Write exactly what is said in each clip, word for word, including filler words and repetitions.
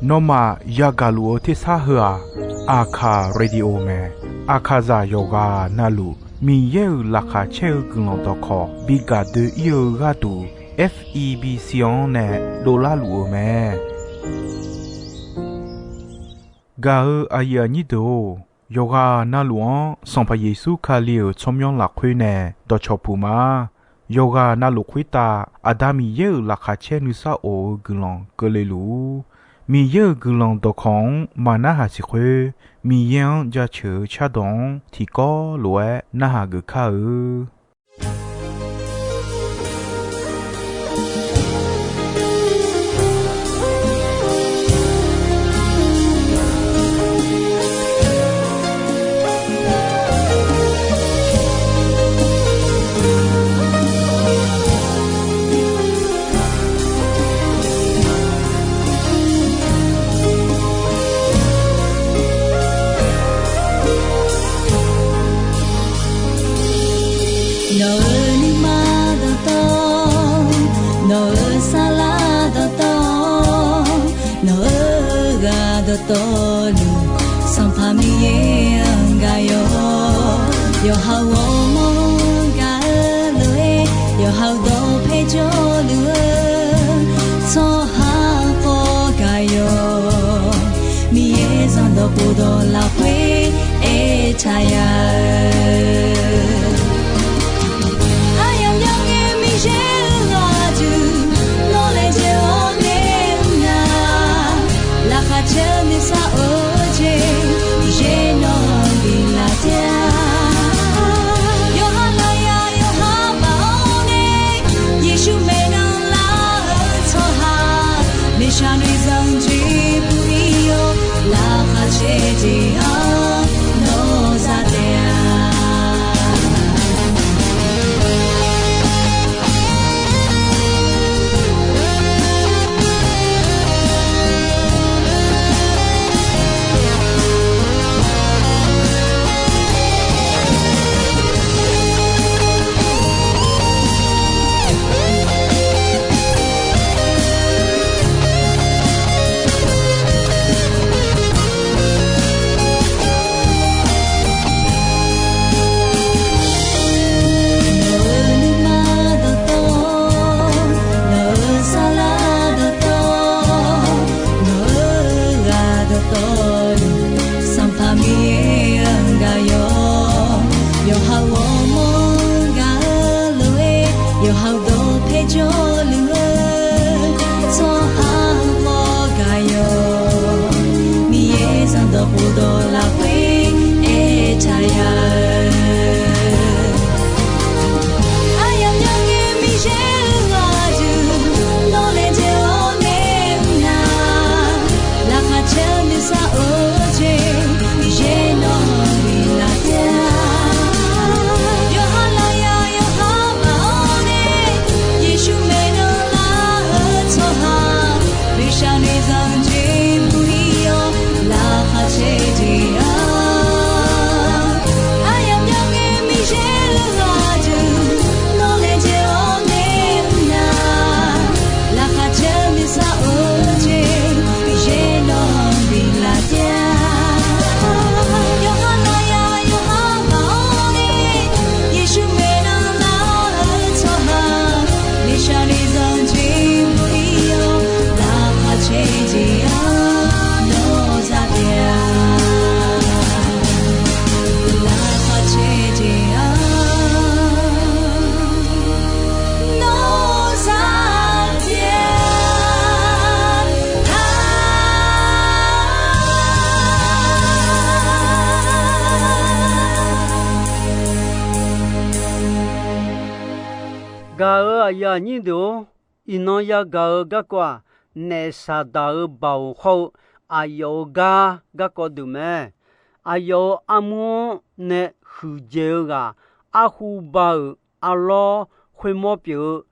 Nawmaf yagaq luf-eu tersar heu-aq, Aqkaq Radio mae. Aqkaqzaq yawqghaq navluf Miqyaer-euq laqkhaq caer-eu guiqlanq dawqkawq bi gaq doe-ir-eu gharduq, F E B C-anr nae dovlar luf-eu mae. Gaq-eu aqyuif aqnyir deuq-or, yawqghaq navluf-anr Sanqpaq Yeqsur Kali-euq tsawrmyanr lafkhoer nae dawqcawq puq ma. Yawqghaq navluf khoertav Aqda Miqyaer-euq laqkhaq caer nuisar of-eu guiqlanq keuvle luf-ur. Miqyaer-euq guiqlanq dawqkawq-anr maq narhaq siq khoer, Miqyaer-anr jaceuq-eu cardawq-anr tiqkawv lof-aer narhaq geuf kar-eu. Nawq-euq nuima dawqtawv, nawq-euq saflar dawqtawv, nawq-euq ghaq dawqtawvluf, Sanqpaq Miqyaer-anr gaq yawq. Yawqha-euq ghawrmawr-anr gaq-eu lof-aer, yawqha-euq dawqpae jawrluf-eu tsawrhaq khawf gaq yawq. Miqyaer zanqdawq khofdawq lafkhoer aertaq ya-eu, aryamq myanr ngae Miqyaer-euq ghaq duq, nawr laejae-awr nae mr nar, laqkhaq caer-eu nuisar of-eu jeq, Miqyaer nawq-anr biflaf taef-a. Yawqha lafyaq yawqha baf-awr nae, Yeqsur maeqnan lar-eu tsawrhaq, miqshaq noeqzanq jeq bui-ir-awr, laqkhaq caer jeq-anr nawr za taef-a. Nawq-euq nuima dawqtawv, nawq-euq saflar dawqtawv, nawq-euq ghaq dawqtawvluf, Sanqpaq Miqyaer-anr gaq yawq. Yawqha-euq ghawrmawr-anr gaq-eu lof-aer, yawqha-euq dawqpae jawrluf-eu tsawrhaq khawf gaq yawq. Miqyaer zanqdawq khofdawq lafkhoer aertaq ya-eu, aryamq myanr ngae Miqyaer-euq ghaq duq, nawr laejae-awr nae mr nar, laqkhaq caer-eu nuisar of-eu jeq, Miqyaer nawq-anr biflaf taef-a. Yawqha lafyaq yawqha baf-awr nae, Yeqsur maeqnan lar-eu tsawrhaq, miqshaq noeqzanq jeq bui-ir-awr, laqkhaq caer jeq-anr, aryamq myanr ngae Miqyaer-euq ghaq duq, nawr laejae-awr nae mr nar, laqkhaq caer-eu nuisar of-eu jeq, Miqyaer nawq-anr biflaf taef-a. Yawqha lafyaq yawqha baf-awr nae, Yeqsur maeqnan lar-eu tsawrhaq, miqshaq noeqzanq jeq bui-ir-awr, laqkhaq caer jeq-anr nawr za taef-a. Laqkhaq caer jeq-anr nawr za taef-a. Gaq-euq aqyuif aqnyir deuq-or, iqnan yagaq-eu garkawv-aq, naef Saqdaq-euq baoq hawr-eu aqyawf-euq gar garkawv deuq mae. Aqyawf-euq armur-anr nae huiqdzaeq-eu ghaq, arhu ba-euq arlawr khoermawr pyeuf-eu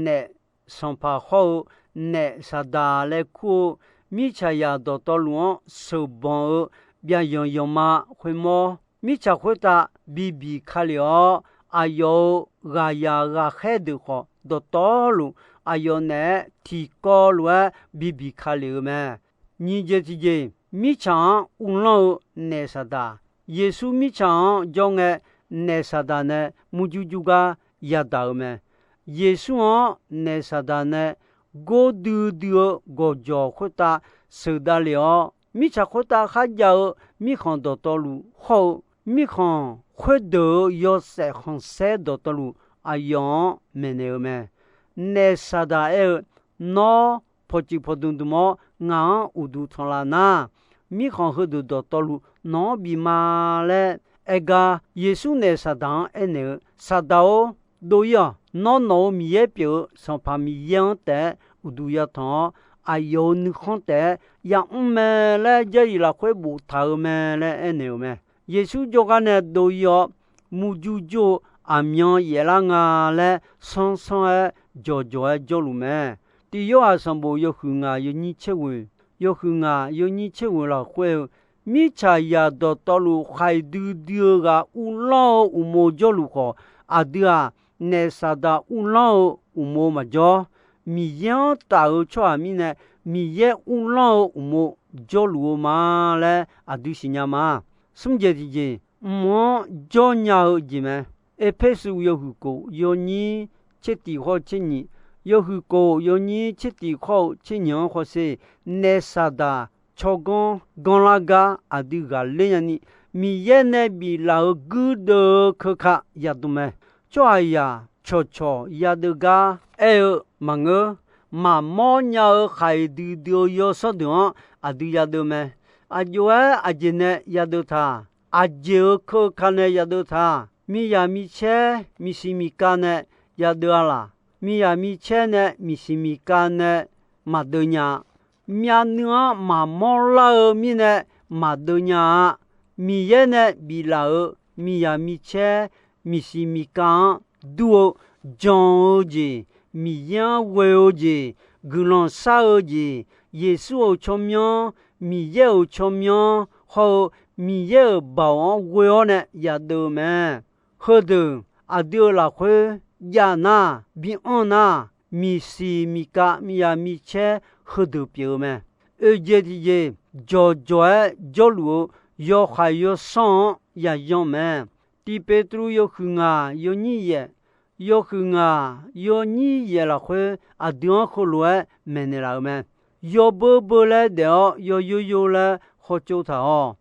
naef sanqpaq hawr-eu naef Saqdaq laer kur-eu mirtsaqzaq dawqtawvluf-anr sheuqbanq-eu byavyanq yanqma khoermawr, mirtsaq khoertav bibiq ka lef-awr, aqyawf-euq ghaqzaq ghaqkhaer deuq khawf dawqtawvluf aqyawf naeq-aer tiqkawv lof-aer bibiq ka lef-eu mae. Nyiq jeq tiqjeq, mirtsaq-anr uvlanr-eu naef Saqdaq. Yeqsur mirtsaq-anr jawr ngae, naef Saqdaq nae murjur jur gar yadaq-eu mae. Yeqsur-anr naef Saqdaq nae gordui dui-eu gawqjawq khoertav sheuqdav lef-awr, mirtsaq khoertav kharjav-eu mirkhanq dawqtawvluf hawr-eu, mirkhanq khoerdeuq-euq yawshaef khanqsaer dawqtawvluf aqyawf-anr maeqnaeq-eu mae. Naef Saqdaq aer-eu, Nawr pawqtsuif pawqdmq dmq-awr ngaq-anr uqduq tanqlaf nar, mirkhanq heudeuq dawqtawvluf nawq-anr bif ma laer aer gar, Yeqsur naef Saqdaq-anr aernaeq-eu, Saqdaq-or, dov-ir-awq. Nawr nawq-euq Miqyaer pyeuf-eu Sanqpaq Miqyaer-anr taef-aer uqduq yatanq-awr, aqyawf-euq nuikhanr taef-aer yamr mae laer Jarlif lafkhoer boftaq-eu mae laer aernaeq-euq mae. Yeqsur jawrgar nae dov-ir-awr, murjur jur-eu aqmyan yaeflar nga laer sanrsanr-aer jawqjawq-aer jawrluf mae. Tiq Yorhaq sanqbof yawhuiq ngaq yawnyir tser ghoeq, yawhuiq ngaq yawnyir tser ghoeq lafkhoer-eu, mirtsaqzaq dawqtawvluf khaiq duidui-eu ghaq uvlanr-eu uqmov jawrluf khawf, aqdui-aq, naef Saqdaq uvlanr-eu uqmov maqjawr. Miqyaer-anr taf-eu tsawrhaq mirnae, Miqyaer uvlanr-eu uqmov jawrluf-eu ma laer aqdui siqnya ma. Smr jeq tiqjeq, mq-anr jawrnya-eu jeq mae. Erpersu yawhuiq kof yawnyir tser tiq khawr-eu tser nyiq, yawhuiq kof yawnyir tser tiq khawr-eu tser nyiq-anr hawsher, naef Saqdaq tsawrganr ganrlar gar aqdui ghaqler nyani, Miqyaer nae biflaf-euq guirdeuv-eu keuka yadm mae. Tsawrhaqzaq cawqcawq yadeuv gar aer-eu maqngeur. Maqmawr nya-eu khaiq duidui-eu yawsanr deuq-anr aqdui yadeuv mae. Aqjox-aer aqjeq nae yadeuv taq? Aqjeq-euq keuka nae yadeuv taq? Miqyaq micaer miqsiq miqkav nae yadeuv-a laq? Miqyaq micaer nae miqsiq miqkav nae maqdeuv nya-a. Myavnuiv-anr maqmawr lar-eu mirnae maqdeuv nya-a. Miqyaer nae biflaf-euq miqyaq micaer miqsiq miqkav-anr dur-eu jan-eu jeq, Miqyaer-anr ghoe-eu jeq, guiqlanq shar-eu jeq, Yeqsur-euq tsawrmyanr, Miqyaer-euq tsawrmyanr hawr-eu Miqyaer-euq baoq-anr ghoe-awr nae yadeuv-eu mae. Heudeuq aqdui-euq lafkhoer jav nar, bi anr nar, miqsiq miqkav miqyaq micaer heudeuq pyeuf-eu mae. Oeq jeq tiqjeq, jawqjawq-aer jawrluf-eu yawkhaeq yawsanr-anr yayan mae. Tiq Petru yawhuiq ngaq yawnyir yaef, yawhuiq ngaq yawnyir yaef lafkhoer aqdui-anr heulof-aer maeqnaeq laf-euq mae. Yawbeur beur laer daef-awr yawyor yor laer hawtsov taq-awq.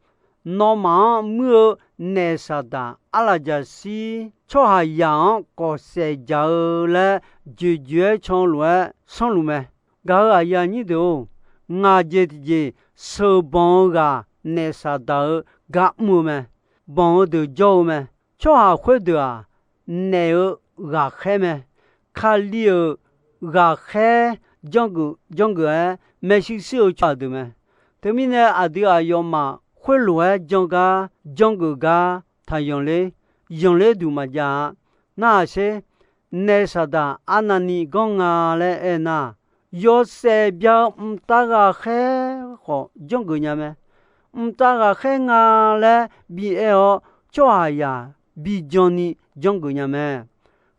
Nawmaf-anr muir-eu naef Saqdaq arlaqjaqshir tsawrhaqzaq-anr kawfsaef jaq-eu laer joeqjoeq-aer can lof-aer sanrluf mae. Gaq-euq aqyuif aqnyir deuq-or, ngaq jeq tiqjeq sheuqbanq-eu ghaq naef Saqdaq-eu gar mr-eu mae. Banq-eu deuq jawr-eu mae. Tsawrhaq khoerdeuq-aq, naef-eu ghaqkhaer mae. Kali-euq ghaqkhaer janrgeuf janrgeuf-aer maershuir shuir-eu tsawrhaq deuq mae. Teumirnae aqdui aqyawfmaf khoerlof-aer jan gar janrgeuf gar taqyanqler, yanqler duq maqjav-a. Narhaq sher, naef Saqdaq arnavni ganr nga laer aernar, yawshaef bya-eu mqtav ghaqkhaer khawf janrgeuf nya mae. Mqtav ghaqkhaer nga laer bi aer-awr, tsawrhaqzaq bi janni janrgeuf nya mae.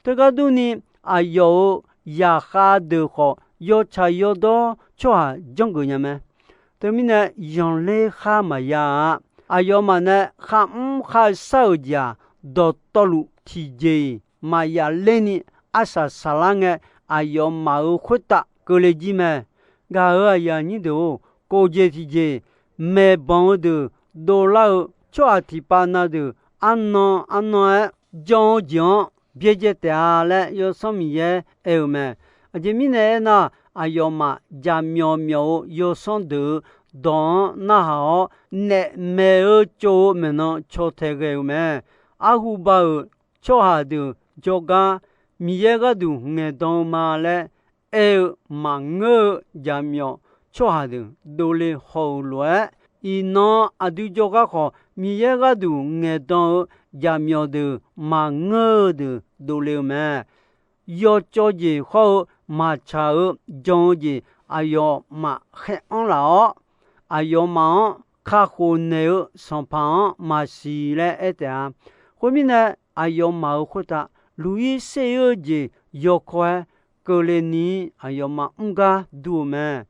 Teugar durni, aqyawf-euq zaqkhav deuq khawf yawtsaq yawdawr tsawrhaq janrgeuf nya mae. Teumirnae yanqler khar maqya-a. Aqyawfmaf nae kharmr kharshar-euq jeq-aq, dawqtawvluf tiqjeq-iq maqya lerni arsaq saqlar ngae, aqyawfmaf-euq khoertav keuvle jir mae. Gaq-euq aqyuif aqnyir deuq-or, kof jeq tiqjeq maeqbanq-eu deuq dovlar-eu tsawrhaq tiqpav na deuq arnan arnan-aer jan-eu jeq-anr byaerdzae taef-a laer Yawsanr Miqyaer aer-eu mae. Aqjeq mirnae aernar, aqyawfmaf jaqmyawf myawf-eu yawsanr deuq-euq dawq-anr narhaq-awr, naef maeq-eu tsov-eu maeqnan caw tae ghae-eu mae. Arhu ba-euq tsawrhaq deuq jawrgar Miqyaer gharduq ngaeqdan-eu ma laer aer-eu maqngeur-eu jaqmyawf tsawrhaq deuq dovle haw-euq lof-aer, iqnan aqdui jawrgar khawf Miqyaer gharduq ngaeqdan-eu jaqmyawf deuq maqngeur-eu deuq dovle-eu mae. Yawcawv jeq hawr-eu maqtsaq-eu jan-eu jeq aqyawfmaf khaer anr laf-awr, aqyawfmaf-anr kakhof naeq-eu Sanqpaq-anr maqsiq laer aer taef-a. Khoermirnae, aqyawfmaf-euq khoertav luq-ir ser-ir-eu jeq yawkawr-aer keuvle ni aqyawfmaf mr gar dur-eu mae.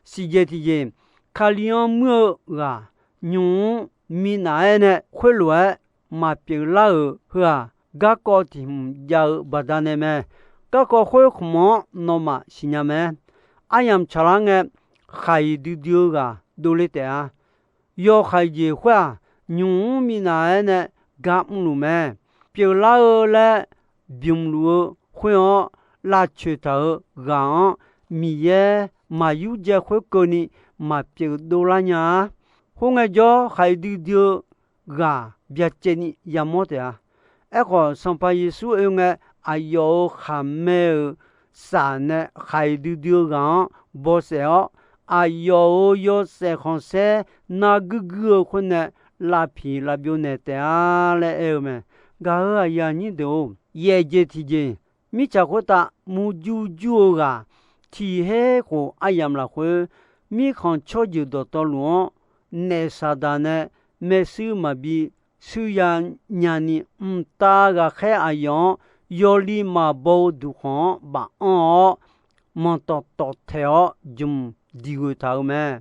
Siqjeq tiqjeq, Kali-anr muir-eu ghaq nymq-mr minav-aer nae khoerlof-aer maqpyeuf lar-euq heu-aq, garkawv tiq hmq jav-eu baqdanae mae. Garkawv khoer khmq-anr nawmaf siqnya mae. Aryamq tsaqlar ngae, khaq-iq duidui-eu ghaq dovle taef-a. Yawkhaeq jeq khoer-aq, nymq-mr minav-aer nae gar mrluf mae. Pyeuflar-eu laer bymq luf-eu khoer-anr lavcoeq taq-euq ghaq-anr, Miqyaer maqyurdzae khoerkeuvni maqpyeuf dovlar nya-a. Khoerngae jawr, khaq-iq duidui-eu ghaq byacaevni yamawr taef-a. Aerkhawf, Sanqpaq Yeqsur oe ngae, aqyawf-euq khaqmae-euq saf nae khaq-iq duidui-eu ghaq-anr bawsaef-awr, aqyawf-euq yawshaef khanqsaer narguir guir-eu khoer nae lavpiq lavbyov naeq taef-a laer aer-eu mae. Gaq-euq aqyuif aqnyir deuq-or, yaefjeq tiqjeq, mirtsaq khoertav murjur jur-eu ghaq, tiq her khof aryamq lafkhoer, mirkhanq tsawrjeuq dawqtawvluf-anr naef Saqdaq nae maershuir maqbi shuirya nyani, mqtav ghaqkhaer aqyawf-anr yawli maqbaw-eu duqkhanq-anr baf anr-awr, manqtawf tawf taeq-awr jmq diq ghoeq taq-euq mae.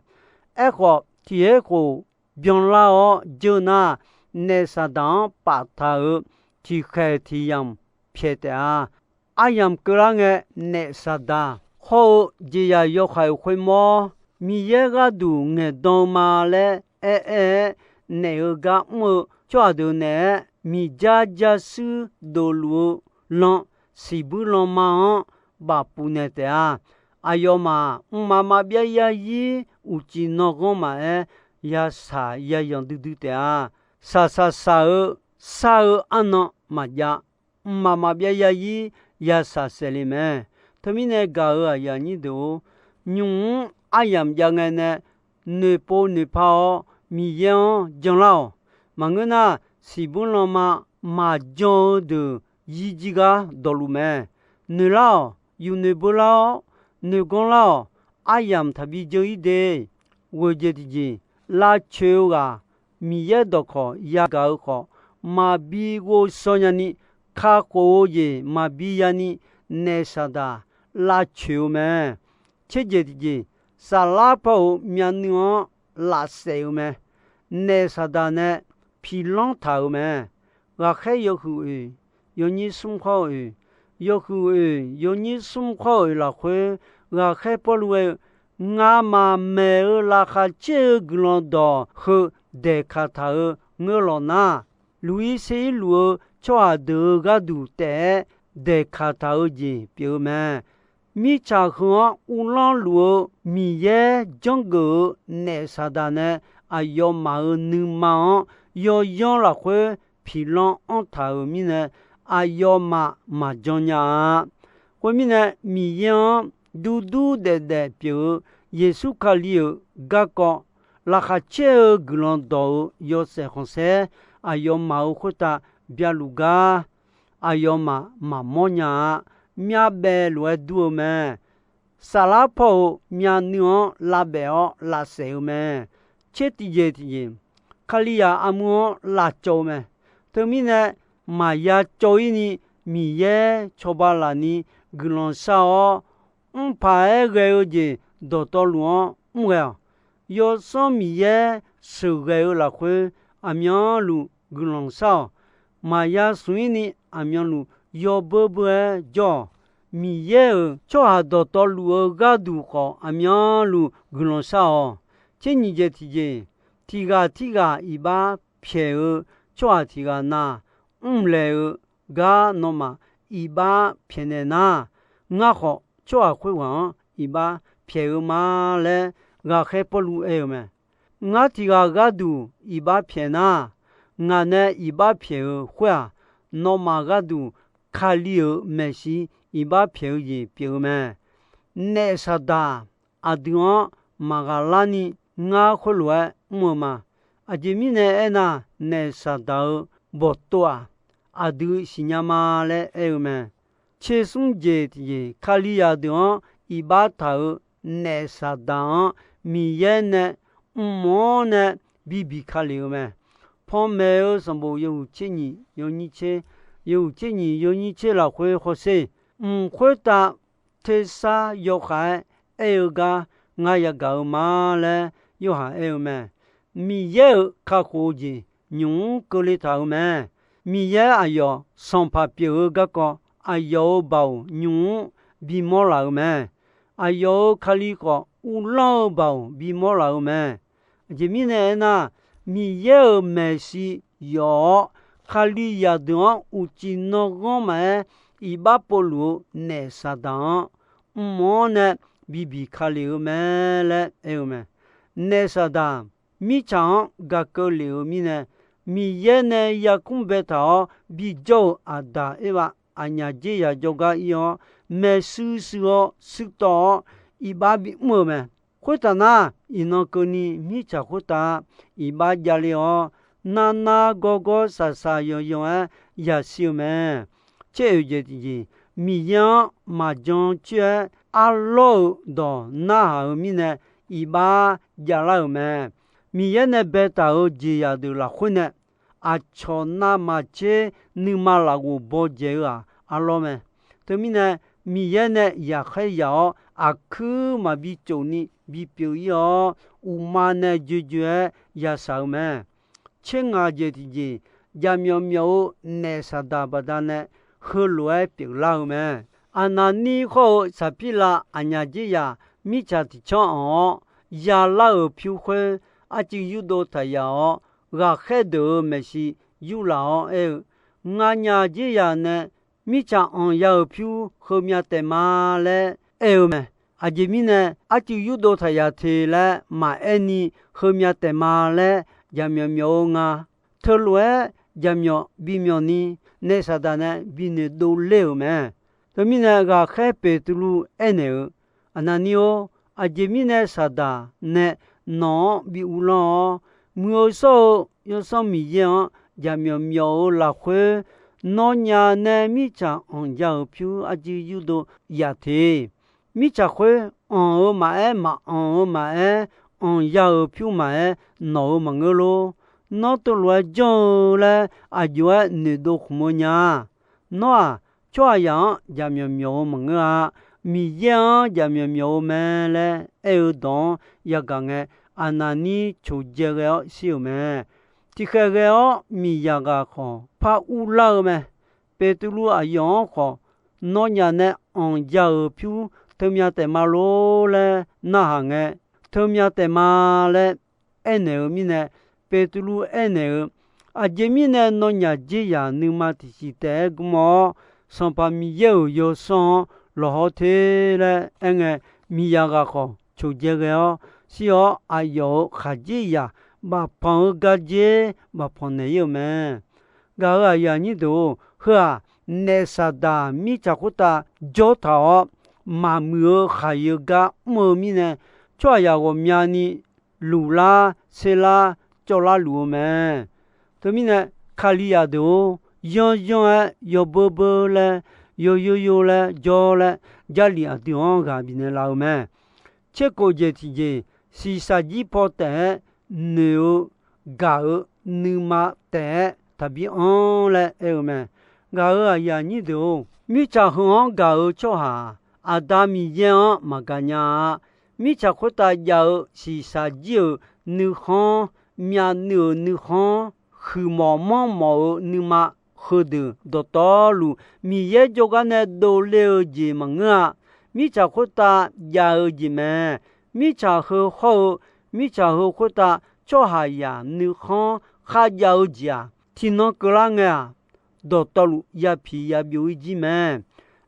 Aerkhawf, tiq her khof byanlar-awr jeur nar, naef Saqdaq-anr paftaq-euq tiqkhaeq tiq yamq pyaeq taef-a. Aryamq keuvlar ngae, naef Saqdaq hawr-eu jeqzaq yawkhaeq khoermawr, Miqyaer gharduq ngaeqdan-eu ma laer aer-aer-aer, naef-euq gar mr-eu tsawrhaq deuq naeq-aer, miqjar jarshuir dofluf-eu lan siqbuir lanma-anr bafpuf naeq taef-a. Aqyawfmaf mqmaq maqbyav yarzir uqcif nanghanr maqaer, yashaq yayanq duidui taef-a. Shaqshaq shaq-eu shar-eu arnan maqjav, mqmaq maqbyav yarzir yashaq saeqle mae. Teumirnae gaq-euq aqyuif aqnyir deuq-or, nymq-mr aryamq jav ngae nae noeqpov noeqpa-awr Miqyaer-anr janlar-awq. Maqngeur nar, siqbuir lanma maqjan-eu deuq yir jir gar dawqluf mae. Noeqlar-awq, yufnoeq beular-awr noeqganr lar-awq. Aryamq taqbi jeur-ir de. Ghoeqjeq tiqjeq, lavcoeq-eu ghaq Miqyaer dawqkawq yagaq-eu khawf, maqbi ghovshaw nyani, kakhof-eu jeq maqbi yani, naef Saqdaq lavcoeq-eu mae. Tserjeq tiqjeq, saflar paw-euq myavnuiv-anr lafsaef-eu mae. Naef Saqdaq nae piqlanr taq-euq mae. Ghaqkhaer yawhuiq oeq, yawnyir smr khawr oeq, yawhuiq oeq yawnyir smr khawr oeq lafkhoer, ghaqkhaer Pawrluv aer-eu, Ngamaf maeq-eu laqkhaq caer-eu guiqlanq dawq heu daeqkaq taq-euq ngeur lawq nar, luq-ir ser-ir luf-eu tsawrhaq deuq-euq gharduq taef-aer daeqkaq taq-eu jeq pyeuf-eu mae. Mirtsaq heu-anr uvlanr luf-eu Miqyaer janrgeuf-eu naef Saqdaq nae aqyawfmaf-euq nuima-anr yawyanr lafkhoer piqlanr anr taq-euq mirnae, aqyawfmaf maqjan nya-a. Khoermirnae, Miqyaer-anr durdur daefdaef pyeuf-eu Yeqsur Kali-euq garkawv, laqkhaq caer-eu guiqlanq dawq-euq yawshaef khanqsaer aqyawfmaf-euq khoertav byaluf gar, aqyawfmaf maqmawr nya-a. Myavbaef lof-aer dur-eu mae. Saflar paw-euq myavnuiv-anr lavbaef-awr lavsaef-eu mae. Tser tiqjeq tiqjeq, Kalizaq armur-anr lavcawv-eu mae. Teumirnae, maqya cawv-ir ni Miqyaer cawba laf ni guiqlanq shar-awr, mrpaq-aer ghae-eu jeq dawqtawvluf-anr mr ghae-awq. Yawsanr Miqyaer sheuqghae-eu lafkhoer aqmyanluf guiqlanq shar-awq. Maqya smq-ir ni aqmyanluf yawbeur beur-aer jawr-awq. Miqyaer-euq tsawrhaq dawqtawvluf-eu gharduq khawf aqmyanluf guiqlanq shar-awq. Tser nyiq jeq tiqjeq, tiq ghaq tirghaq iqbax pyaeq-eu tsawrhaq tiq ghaq na mrlaeq-eu gar nawmaf iqbax pyaeqnaeq nar, ngar khawf tsawrhaq khoerghaq-anr iqbax pyaeq-eu ma laer ghaqkhaer Pawrluv aer-eu mae. Ngar tiq ghaq gharduq iqbax pyaeq nar, ngaq nae iqbax pyaeq-eu khoer-aq, nawmaf gharduq Kali-euq maeqshi iqbax pyaeq-eu jeq pyeuf-eu mae. Naef Saqdaq aqdui-anr maqghaq larni ngar khoerlof-aer mr-eu ma. Aqjeq mirnae aernar, naef Saqdaq-euq bawqtov-aq, aqdui siqnya ma laer aer-eu mae. Tser smr jeq tiqjeq, Kalizaq deuq-anr iqbax taq-euq naef Saqdaq-anr Miqyaer nae mq-anr nae bibiq ka lef-eu mae. Panmaeq-eu sanqbof yawhuiq tser nyiq yawnyir tser, yawhuiq tser nyiq yawnyir tser lafkhoer hawsher, mq khoertav tersar yawkhav-aer aer-eu gar ngar yagaq-eu ma laer Yorhaq aer-eu mae. Miqyaer-euq kakhof-eu jeq nymq-mr keuvle taq-euq mae. Miqyaer aqyawf sanqpaq pyeuf-eu garkawv, aqyawf-euq baoq nymq-mr bimawr laf-euq mae. Aqyawf-euq Kali khawf, uvlanr-eu baoq bimawr laf-euq mae. Aqjeq mirnae aernar, Miqyaer-euq maeqshi yawf-awr, Kalizaq deuq-anr uqcif nanghanr maqaer, iqbax povluf-eu naef Saqdaq-anr, mq-anr nae bibiq ka lef-eu mae laer aer-eu mae. Naef Saqdaq mirtsaq-anr gaq keuv lef-eu mirnae, Miqyaer nae yarkmr baetaq-awr bijawr-euq Aqdaq Erbav aqnyaf dzer yaq jawrgar ir-awr, maeqshi shuir-awr shuirtawv-awr iqbax bimr-eu mae. Khoertaf nar, iqnan keuvni mirtsaq khoertav iqbax javle-awr, narnar gawrgawr shaqshaq yanyan-aer yashir-eu mae. Tser oeq jeq tiqjeq, Miqyaer-anr maqjan coer-aer arlawr-euq dawq narhaq-eu mirnae, iqbax javlar-euq mae. Miqyaer nae baetaq-euq jeqzaq deuq lafkhoer nae, aqcawq navmaqtser nuima lafghof bawdzaeq-eu-aq arlawr mae. Teumirnae, Miqyaer nae yaqkhaer yaq-awr aqkuir maqbi tsofni bipyeuf ir-awr, uqma nae joejoe-aer yashaq-eu mae. Tser ngaq jeq tiqjeq, jaqmyawf myawf-eu naef Saqdaq baqdanae heulof-aer pyeuflar-eu mae. Aqnaqnir khawr-eu Saqpirlav aqnyaf dzer yaq mirtsaq tiq canr anq-awr yalar-euq pyur khoer, arcuiv yurdov taq yaf-awr, ghaqkhaer deuq-euq maeqshi yurlaf-awr aer-eu, Nganyaf dzer yaq nae mirtsaq anq ya-euq pyur heumyav taef ma laer aer-eu mae. Aqjeq mirnae arcuiv yurdov taq yaf te laer maqaer ni heumyav taef ma laer jaqmyawf myawf-eu nga. Teulof-aer jaqmyawf bimyawf ni naef Saqdaq nae binoeq dovler-euq mae. Teumirnae ghaqkhaer Beqtuvluv aernaeq-eu, Aqnaqnir-or, aqjeq mirnae Saqdaq nae nawq-anr bi uvlanr-awr, muiq-eu shawr-eu Yawsanr Miqyaer-anr jaqmyawf myawf-eu lafkhoer, nawnyaf nae mirtsaq anq ya-euq pyur arcuiv yurdov yaf te. Mirtsaq khoer anq-eu maqaer, maqanq-eu maqaer, anq ya-euq pyur maqaer, nawq-eu maqngeur lor. Nawr teulof-aer janr-eu laer aqjox-aer noeqdov khmq-eu nya. Nawr-aq, tsawrhaqzaq-anr jaqmyawf myawf-eu maqngeur-a. Miqyaer-anr jaqmyawf myawf-eu mae laer aer-eu dawq-anr yagaq ngae, Aqnaqnir coqdzae ghae-awr shir-euq mae. Tiqkhaeq ghae-awr miqzaq ghaq khawf par urlar-eu mae. Beqtuvluv aqyawf-anr khawf, nawnyaf nae anq ya-euq pyur teumyav taef ma lor laer narhaq ngae, teumyav taef ma laer aernaeq-eu mirnae, Beqtuvluv aernaeq-eu, Aqjeq mirnae nawnyaf dzer yaq nuima tiqsiq taef-aer gmr-awr, Sanqpaq Miqyaer-euq Yawsanr-anr lawqhaw te laer aerngae, miqzaq ghaq khawf coqdzae ghae-awr shir-awr, aqyawf-euq khaqdzerzaq bafpanq-eu gardzer bafpanq naeq-ir-euq mae. Gaq-euq aqyuif aqnyir deuq-or, heu-aq, naef Saqdaq mirtsaq khoertav jawr taq-awr, maqmuiq-eu khaqyeu gar mr-eu mirnae, tsawrhaqzaq ghawqmyani luflar serlar cawvlar luf-eu mae. Teumirnae, Kalizaq deuq-or, yanryanr-aer yawbeur beur laer, yawyor yor laer jawr laer, Jarlif aqdui-anr ghaq bifnaeq laf-eu mae. Tserkof jeq tiqjeq, shiqshaq jir paw taef-aer noeq-eu gaq-eu nuima taef-aer taqbi anr laer aer-eu mae. Gaq-euq aqyuif aqnyir deuq-or, mirtsaq heu-anr gaq-eu tsawrhaq-aq, Aqda Miqyaer-anr maqgaq nya-a. Mirtsaq khoertav jav-eu shiqshaq jir-euq nuikhanr, myavnuiv-euq nuikhanr, huiqmawf manrmawf-eu nuima heudeuq dawqtawvluf, Miqyaer jawrgar nae dovle-eu jeq maqngeur-a. Mirtsaq khoertav jav-eu jeq mae. Mirtsaq heu hawr-eu, mirtsaq heu khoertav tsawrhaqzaq nuikhanr kharjav-eu jeq-aq, tiqnan keuvlar ngae-aq, dawqtawvluf yapiq yabyov-ir jir mae.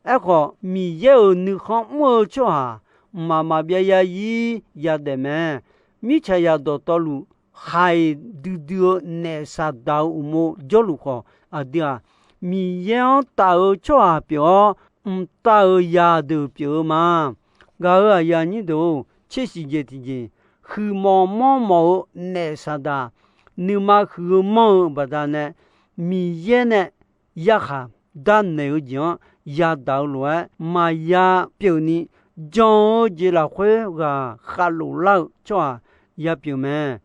Aerkhawf, Miqyaer-euq nuikhanr mr-eu tsawrhaq mqmaq maqbyav yazir yadaef mae. Mirtsaqzaq dawqtawvluf haiq duidui-eu naef Saqdaq-euq uqmov jawrluf khawf, aqdui-aq, Miqyaer-anr taf-eu tsawrhaq pyeuf-awr, mqtav-euq zaqdeuq pyeuf-eu ma. Gaq-euq aqyuif aqnyir deuq-or, tsersiq jeq tiqjeq, huiqmawf manrmawf-eu naef Saqdaq nuima huiq-eu manr-eu baqdanae, Miqyaer nae yarkhaq darnaeq-eu jeq-anr yadaq-eu lof-aer maqya pyeuf ni, jan-eu jeq lafkhoer ghaq khavlof lar-eu tsawrhaq yapyeuf mae.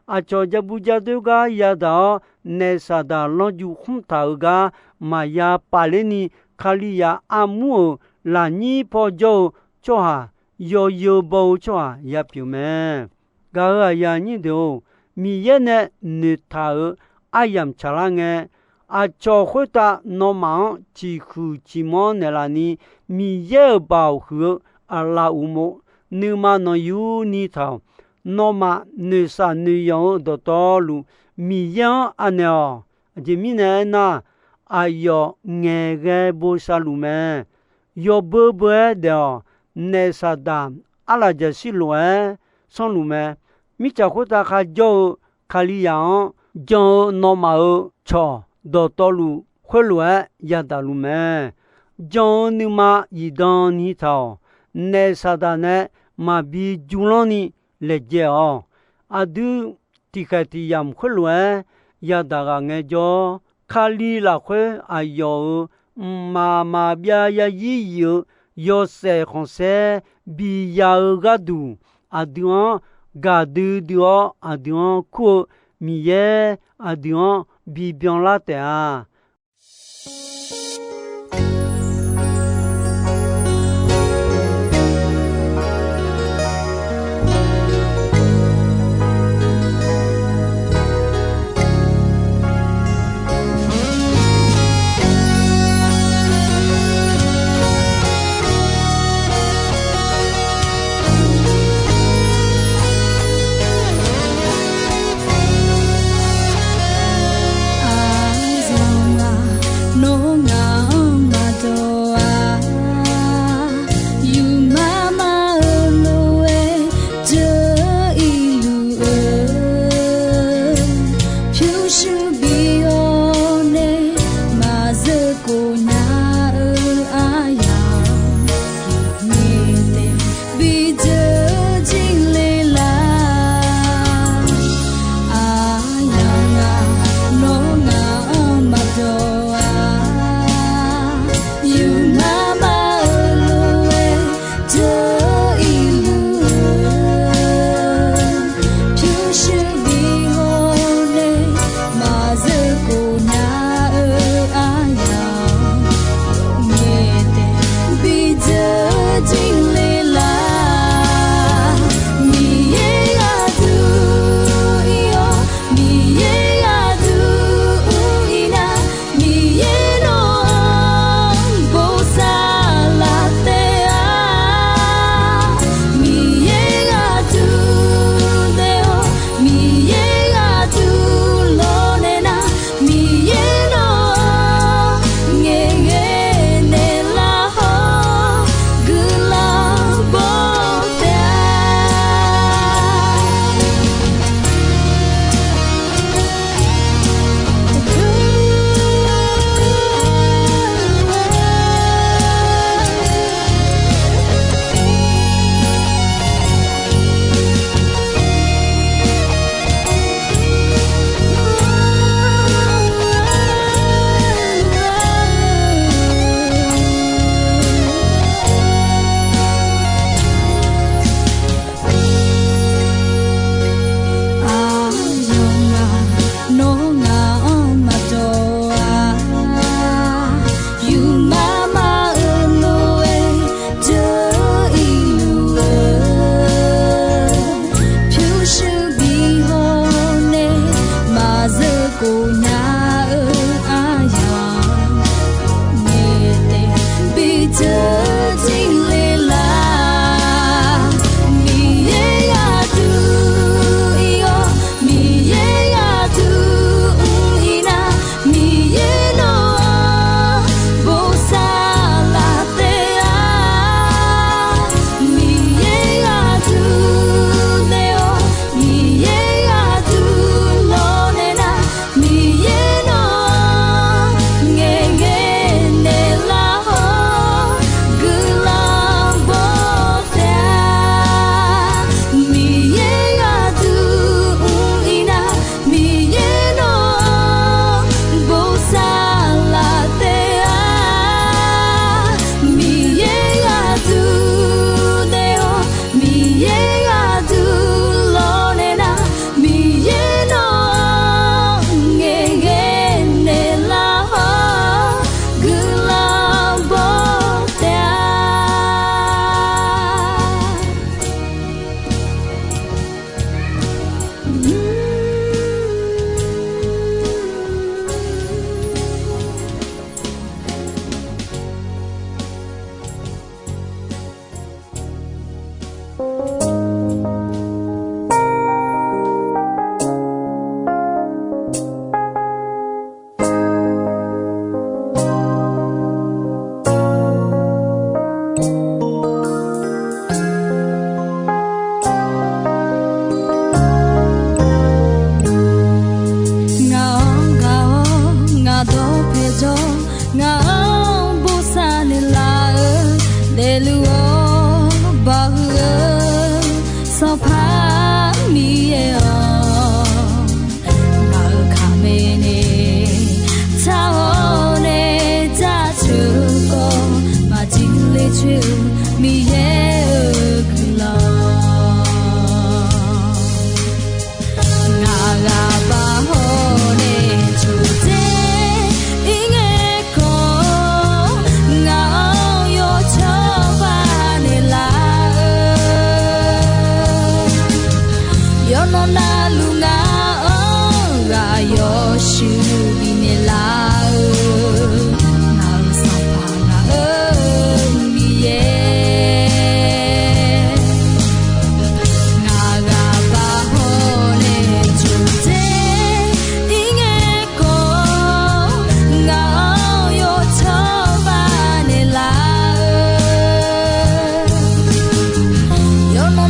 Aqcawq ja bu ja doer gar yadaq-awr, naef Saqdaq lanrju khmr taq-euq gar maqya paf ler ni, Kalizaq armur-euq lafnyir paw jawr-eu tsawrhaq, yawyeu baw-eu tsawrhaq yapyeuf mae. Gaq-euq aqyuif aqnyir deuq-or, Miqyaer nae noeqtaq-euq aryamq tsaqlar ngae, aqcawq khoertav nawmaf-anr ciqhuiq ciqmanr naeqlaf ni, Miqyaer-euq baoq huiq-eu aqlaf uqmov nuima nanqyuni taq-awq. Nawmaf noeqshaq noeqyanq-eu dawqtawvluf, Miqyaer-anr anaeq-awq. Aqjeq mirnae aernar, aqyawf ngaeqghae bosav luf mae. Yawbeu beu-aer daef-awq. Naef Saqdaq arlaqjaqshir lof-aer sanrluf mae. Mirtsaq khoertav kharjawr-eu Kalizaq-anr jan-eu nawmaf-euq cawq dawqtawvluf khoerlof-aer yadaq luf mae. Jan-eu nuima zifdan ni taq-awq. Naef Saqdaq nae maqbi jmrlanr ni laejae-awq. Aqdui tiqkhaeq tiq yamq khoerlof-aer yadaq ghaq ngaejawr, Kali lafkhoer aqyawf-euq mqmaq maqbyav yarzir yif-eu yawshaef khanqsaer biya-eu gharduq, aqdui-anr gaqdui dui-awr, aqdui-anr kur-eu Miqyaer aqdui-anr bibyan lar taef-a.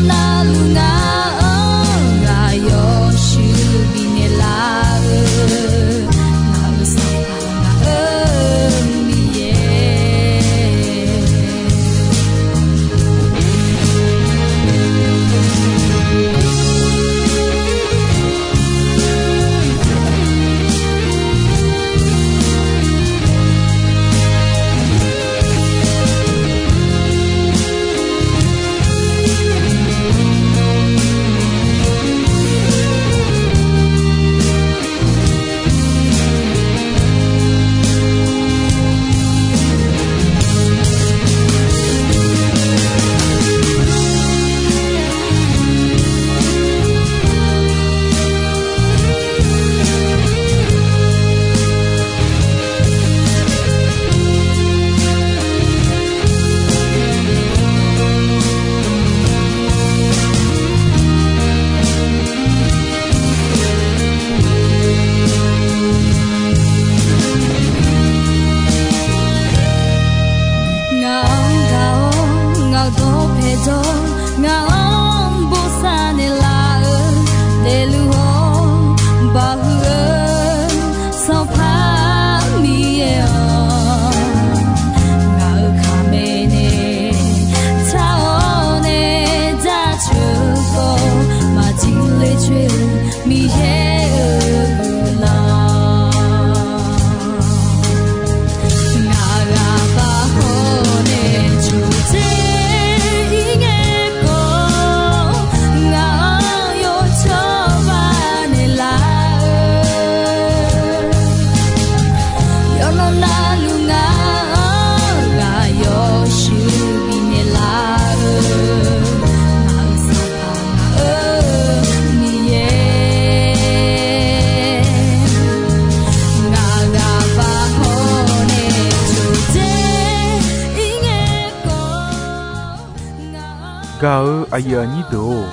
Navluf ngaq-anr ghaq yawshuif bifnaeq laf-eu, ngaq-euq Sanqpaq ngaq-euq Miqyaer. Ngaq-anr gaq-awr ngaq-euq dawqpae jawr, ngaq-anr bosav naeqlaf-eu, daefluf-awr baqhuiq-eu Sanqpaq Miqyaer-awq, ngaq-euq kaqmae nae tar-awr nae jaceuq-eu khawf, maqjir ler coer-eu Miqyaer-euq guiqlanq. Ngaq ghaq baq hawr nae coqdzer ir ngae khawf, ngaq-anr yawcawr baq naeqlaf-eu, yawqnan navluf ngaq-anr ghaq yawshuif bifnaeq laf-eu, ngaq-euq Sanqpaq ngaq-euq Miqyaer. Ngaq ghaq baq hawr nae coqdzer ir ngae khawf, ngaq-anr Gaq-eu aqyuif aqnyir deuq-or,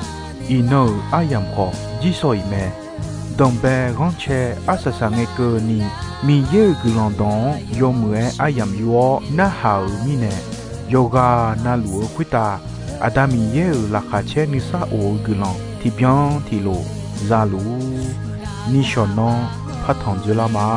iqnan-euq aryamq khawf jirsawq iq mae. Danqbae ghanrcae arsaq saq ngae keuvni, Miqyaer-euq guiqlanq dawq-anr yawmuiq-aer aryamq yur-awr narhaq-euq mirnae, yawqghaq navluf-eu khoertav Aqda Miqyaer-euq laqkhaq caer nuisar of-eu guiqlanq tiqbyan tiqlof za luf-ur. Nishawq nanr partanq dzoerlar ma.